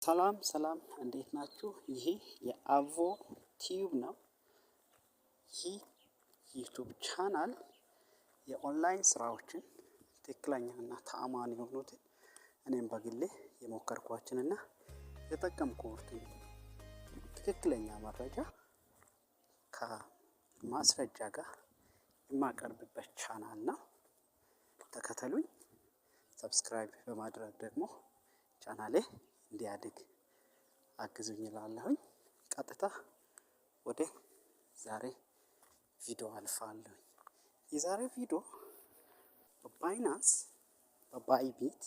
ሰላም ሰላም፣ እንዴት ናችሁ? ይሄ የአቮ ቲዩብ ነው። ይህ YouTube channel የ online ስራዎችን፣ ትክክለኛ እና ተአማኒ የሆኑትን፣ እኔም በግሌ የሞከርኳቸውንና የተጠቀምኩትን ትክክለኛ መረጃ ከማስረጃ ጋር የማቀርብበት ቻናል ነው። ተከተሉኝ። Subscribe በማድረግ ደግሞ ቻናሌ እንዲያድግ አግዙኝ እላለሁኝ። ቀጥታ ወደ ዛሬ ቪዲዮ አልፋለሁኝ። የዛሬ ቪዲዮ በ Binance፣ በ Bybit፣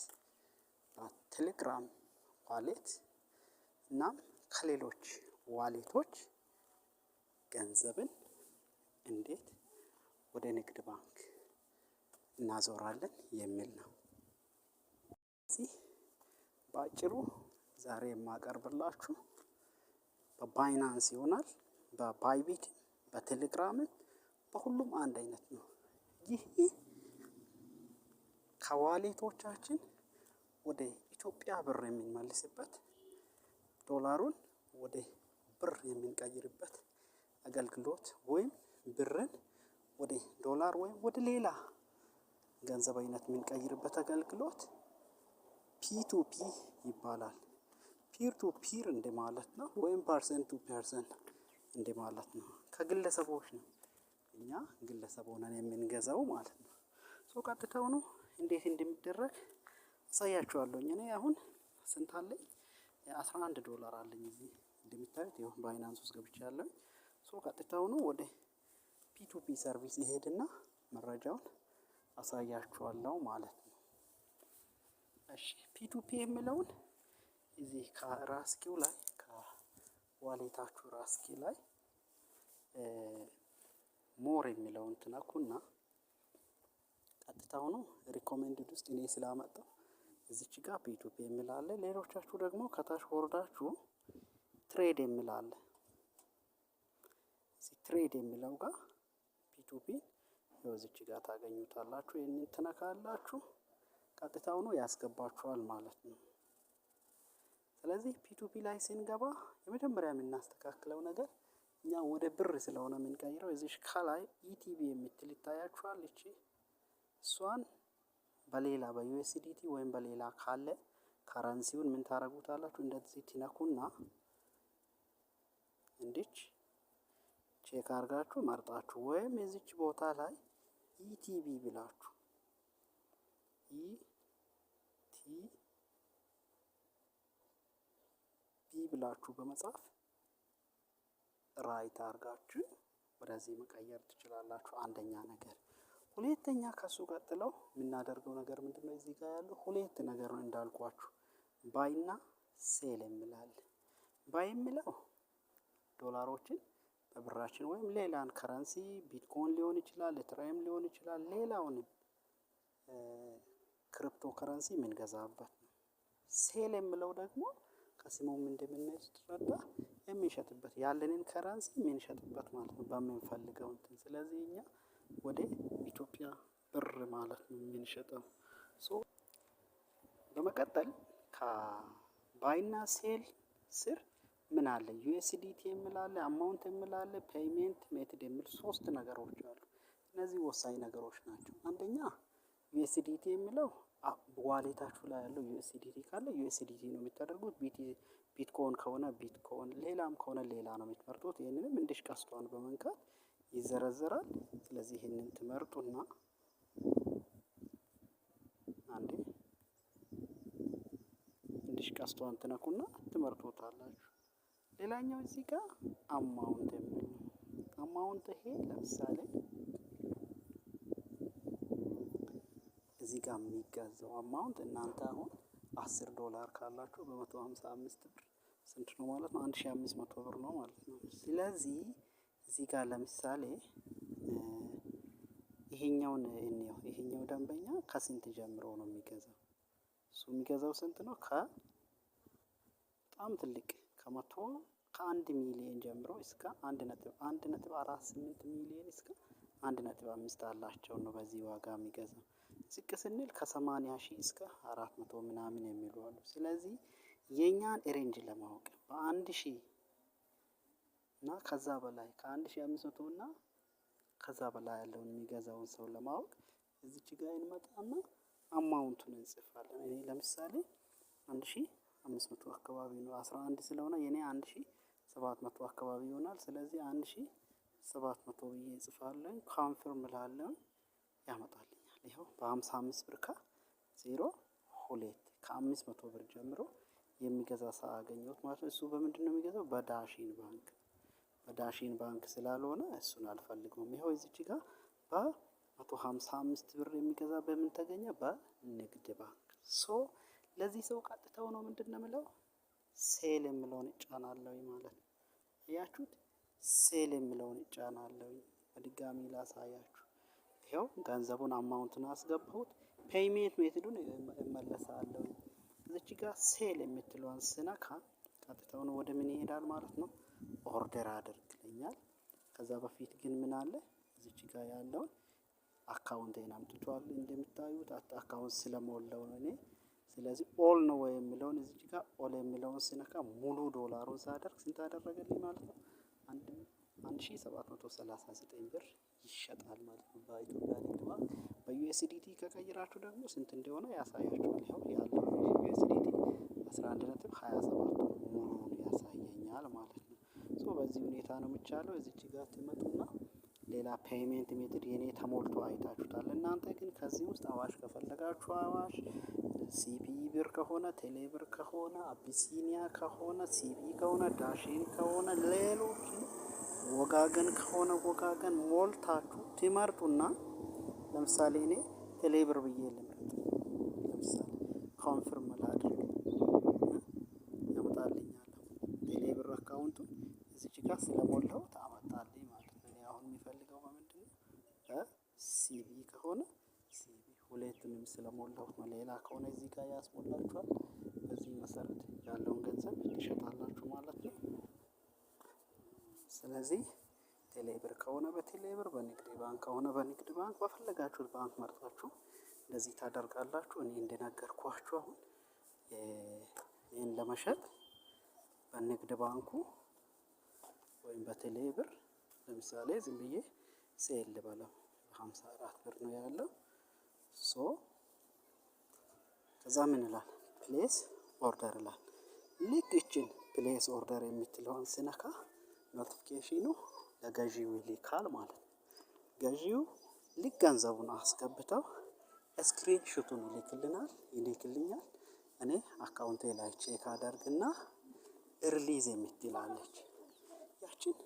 በ Telegram wallet እናም ከሌሎች wallet ኦች ገንዘብን እንዴት ወደ ንግድ ባንክ እናዞራለን የሚል ነው። እዚህ በአጭሩ ዛሬ የማቀርብላችሁ በ Binance ይሆናል። በ Bybit፣ በቴሌግራምም በሁሉም አንድ አይነት ነው። ይህ ከ wallet ኦቻችን ወደ ኢትዮጵያ ብር የምንመልስበት፣ ዶላሩን ወደ ብር የምንቀይርበት አገልግሎት ወይም ብርን ወደ ዶላር ወይም ወደ ሌላ ገንዘብ አይነት የምንቀይርበት አገልግሎት P2P ይባላል። Peer to peer እንደማለት ነው፣ ወይም person to person እንደማለት ነው። ከግለሰቦች ነው፣ እኛ ግለሰብ ሆነን የምንገዛው ማለት ነው። So ቀጥታውኑ እንዴት እንደሚደረግ አሳያችኋለሁ። እኔ አሁን ስንት አለኝ? 11 ዶላር አለኝ። እዚህ እንደሚታዩት ይኸው Binance ውስጥ ገብቻለሁ። So ቀጥታውኑ ወደ P2P service ይሄድና መረጃውን አሳያችኋለሁ ማለት ነው። እሺ፣ P2P የሚለውን እዚህ ከራስጌው ላይ፣ ከ wallet ኣችሁ ራስጌ ላይ more የሚለውን ትነኩና ቀጥታውኑ recommended ውስጥ እኔ ስላመጣው እዚች ጋር P2P የሚል አለ። ሌሎቻችሁ ደግሞ ከታች ወርዳችሁ trade የሚል አለ። እዚህ trade የሚለው ጋር P2P ይኸው እዚች ጋር ታገኙታላችሁ። ይህንን ትነካላችሁ፣ ቀጥታውኑ ያስገባችኋል ማለት ነው። ስለዚህ P2P ላይ ስንገባ የመጀመሪያ የምናስተካክለው ነገር እኛ ወደ ብር ስለሆነ የምንቀይረው እዚህ ከላይ ETB የምትል ይታያችኋል። እቺ እሷን በሌላ በ USDT ወይም በሌላ ካለ currency ውን ምን ታረጉታላችሁ? እንደዚህ ትነኩና እንዲች check አርጋችሁ መርጣችሁ ወይም የዚች ቦታ ላይ ETB ብላችሁ፣ ETB ብላችሁ በመጻፍ right አርጋችሁ ወደዚህ መቀየር ትችላላችሁ። አንደኛ ነገር። ሁለተኛ ከሱ ቀጥለው የምናደርገው ነገር ምንድነው? እዚህ ጋር ያለው ሁለት ነገር ነው እንዳልኳችሁ፣ buy ና sell የሚላል። Buy የሚለው ዶላሮችን በብራችን ወይም ሌላን currency፣ ቢትኮይን ሊሆን ይችላል፣ Ethereum ሊሆን ይችላል፣ ሌላውንም ክሪፕቶ ከረንሲ የምንገዛበት ነው። Sell የሚለው ደግሞ ከስሙም እንደምንረዳ የሚሸጥበት፣ ያለንን currency የምንሸጥበት ማለት ነው በምንፈልገው እንትን። ስለዚህ እኛ ወደ ኢትዮጵያ ብር ማለት ነው የምንሸጠው። So በመቀጠል ከ buy ና sell ስር ምን አለ? USDT የሚል አለ፣ amount የሚል አለ፣ payment method የሚል ሶስት ነገሮች አሉ። እነዚህ ወሳኝ ነገሮች ናቸው። አንደኛ USDT የሚለው wallet ኣችሁ ላይ ያለው USDT ካለ USDT ነው የምታደርጉት። ቢትኮይን ከሆነ ቢትኮይን፣ ሌላም ከሆነ ሌላ ነው የምትመርጡት። ይህንንም እንዲሽ ቀስቷን በመንካት ይዘረዘራል። ስለዚህ ይህንን ትመርጡና አንዴ እንዲሽ ቀስቷን ትነኩና ትመርጡታላችሁ። ሌላኛው እዚህ ጋር amount የሚል ነው። Amount ይሄ ለምሳሌ እዚህ ጋር የሚገዛው amount እናንተ አሁን 10 ዶላር ካላችሁ በ155 ብር ስንት ነው ማለት ነው? 1500 ብር ነው ማለት ነው። ስለዚህ እዚህ ጋር ለምሳሌ ይሄኛውን እንየው። ይሄኛው ደንበኛ ከስንት ጀምሮ ነው የሚገዛው? እሱ የሚገዛው ስንት ነው? ከ በጣም ትልቅ ከመቶ ከ1 ሚሊየን ጀምሮ እስከ 1.48 ሚሊየን እስከ 1.5 አላቸው ነው በዚህ ዋጋ የሚገዛው። ዝቅ ስንል ከ80,000 እስከ 400 ምናምን የሚሉ አሉ። ስለዚህ የኛን range ለማወቅ በ1000 እና ከዛ በላይ፣ ከ1500 እና ከዛ በላይ ያለውን የሚገዛውን ሰው ለማወቅ እዚች ጋር እንመጣና amount ኡን እንጽፋለን። እኔ ለምሳሌ 1500 አካባቢ ነው። 11 ስለሆነ የኔ 1700 አካባቢ ይሆናል። ስለዚህ 1700 ብዬ እጽፋለሁ። Confirm እላለሁ፣ ያመጣልኛል። ይኸው በ55 ብር ከ02 ከ500 ብር ጀምሮ የሚገዛ ሰው አገኘሁት ማለት ነው። እሱ በምንድን ነው የሚገዛው? በዳሽን ባንክ። በዳሽን ባንክ ስላልሆነ እሱን አልፈልገውም። ይኸው እዚች ጋር በ155 ብር የሚገዛ በምን ተገኘ? በንግድ ባንክ። So ለዚህ ሰው ቀጥታው ነው ምንድን ነው የምለው? Sell የምለውን እጫናለሁ ማለት ነው። አያችሁት? Sell የምለውን እጫናለሁ። በድጋሚ ላሳያችሁ። ይኸው ገንዘቡን amount ኡን አስገባሁት። Payment method ኡን እመለሳለሁ። እዚች ጋር sell የምትለዋን ስነካ ቀጥታውን ወደ ምን ይሄዳል ማለት ነው? Order አድርግልኛል። ከዛ በፊት ግን ምን አለ? እዚች ጋር ያለውን account ኤን አምጥቷል። እንደምታዩት account ስለሞላው ነው እኔ። ስለዚህ all ነው ወይ የሚለውን እዚች ጋር all የሚለውን ስነካ ሙሉ ዶላሩን ሳደርግ ስንት አደረገልኝ ማለት ነው? 1739 ብር ይሸጣል ማለት ነው። በኢትዮጵያ ንግድ ባንክ በ USDT ከቀይራችሁ ደግሞ ስንት እንደሆነ ያሳያችኋል። ይኸው ያለው USDT 11.27 ሙሉውን ያሳየኛል ማለት ነው። So በዚህ ሁኔታ ነው የሚቻለው። እዚች ጋር ትመጡና ሌላ payment method የኔ ተሞልቶ አይታችሁታል። እናንተ ግን ከዚህ ውስጥ አዋሽ ከፈለጋችሁ አዋሽ፣ CBE ብር ከሆነ፣ ቴሌ ብር ከሆነ፣ አቢሲኒያ ከሆነ፣ CBE ከሆነ፣ ዳሽን ከሆነ፣ ሌሎች ወጋገን ከሆነ ወጋገን ሞልታችሁ ትመርጡና ለምሳሌ እኔ ቴሌ ብር ብዬ ልምረጥ። ለምሳሌ confirm ላድርግ፣ ያመጣልኛል። ቴሌ ብር account ኡን እዚች ጋር ስለሞላሁት አመጣልኝ ማለት ነው። እኔ አሁን የሚፈልገው በምንድን ነው? በ CBE ከሆነ CBE፣ ሁለቱንም ስለሞላሁት ነው። ሌላ ከሆነ እዚህ ጋር ያስሞላችኋል። በዚህ መሰረት ያለውን ገንዘብ ትሸጣላችሁ ማለት ነው። ስለዚህ ቴሌ ብር ከሆነ በቴሌ ብር፣ በንግድ ባንክ ከሆነ በንግድ ባንክ፣ በፈለጋችሁት ባንክ መርጣችሁ እንደዚህ ታደርጋላችሁ። እኔ እንደነገርኳችሁ አሁን ይህን ለመሸጥ በንግድ ባንኩ ወይም በቴሌ ብር ለምሳሌ ዝም ብዬ sell ልበለው፣ በ54 ብር ነው ያለው። So ከዛ ምን ይላል? Place order ይላል። ልክ እችን place order የምትለውን ስነካ notification ኑ ለገዢው ይልካል ማለት ነው። ገዢው ልክ ገንዘቡን አስገብተው screenshot ኡን ይልክልናል ይልክልኛል። እኔ account ኤ ላይ check አደርግና release የምትላለች ያችን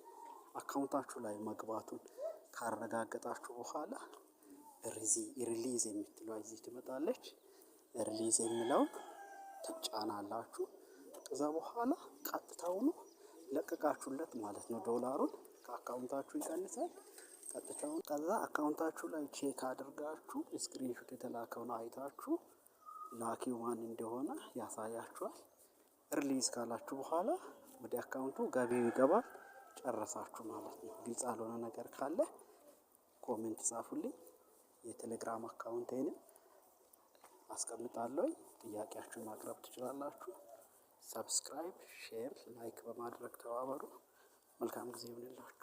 account ኣችሁ ላይ መግባቱን ካረጋገጣችሁ በኋላ release የምትለዋ እዚህ ትመጣለች። Release የሚለውን ትጫናላችሁ። ከዛ በኋላ ቀጥታውኑ ለቀቃችሁለት ማለት ነው። ዶላሩን ከ account ኣችሁ ይቀንሳል። ቀጥታውን ከዛ account ኣችሁ ላይ check አድርጋችሁ screenshot የተላከውን አይታችሁ ላኪው ማን እንደሆነ ያሳያችኋል። Release ካላችሁ በኋላ ወደ account ኡ ገቢው ይገባል። ጨረሳችሁ ማለት ነው። ግልጽ ያልሆነ ነገር ካለ comment ጻፉልኝ። የቴሌግራም account ኤንም አስቀምጣለሁ። ጥያቄያችሁን ማቅረብ ትችላላችሁ። Subscribe፣ share፣ like በማድረግ ተባበሩ። መልካም ጊዜ ይሁንላችሁ።